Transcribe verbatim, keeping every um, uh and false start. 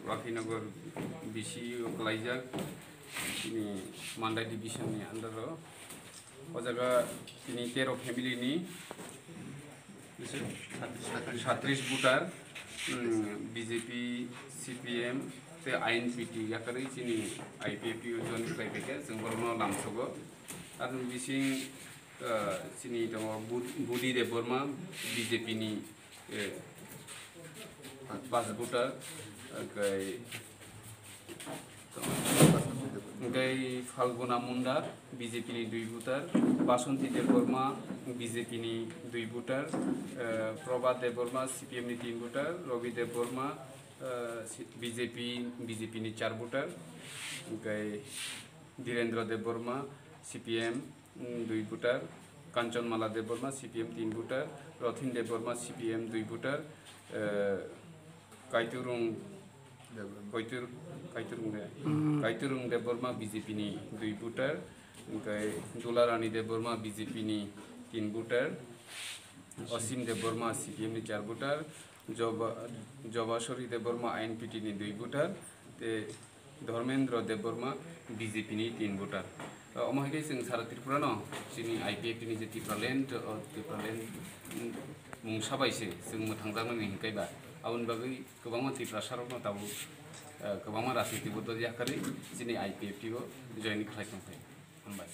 Wakhinagar B C o kwlaijak, chini Mandai division ni under o. O jaga tini tero family ni satris voter, um, B J P, C P M tei I N P T yakarwi chini I P F T o join khlai phaikha, chwng borokno lamsogo. Aboni bising, uh, chini tongo Bud-, Budi Debbarma, B J P ni, eh, pas voter, okai, Hingke Falguna Munda, B J P ni dui voter, Basanti Debbarma, B J P ni dui voter, eh, Prabhat Debbarma, C P M ni tin voter, Ravi Debbarma, eh, si-, B J P, B J P ni char voter, hingke Dhirendra Debbarma, C P M, mm, dui voter, Kanchanmala Debbarma, C P M tin voter, Rothin Debbarma, C P M dui voter, eh, Kaiturung Debbarma. Kaitur-, Kaiturung de. Hmm. Kaiturung Debbarma B J P ni dui voter, hingke Dularani Debbarma B J P ni tin voter, Asim Debbarma C P M ni char voter, Joba-, Jobaswari Debbarma I N P T ni dui voter, te Dharmendra Debbarma B J P ni tin voter. Omo hai khe chwng sara Tripura no chini I P F T ni je Tipraland, o Tipraland, mm, mungsa bai se chwng mwthangjaknani hinkhe ba aboni bagwi kwbangma Tiprasa rokno tabuk, eh, kwbangma rajniti bodol yakarwi chini I P F T o join khlai tongkha. Hambai.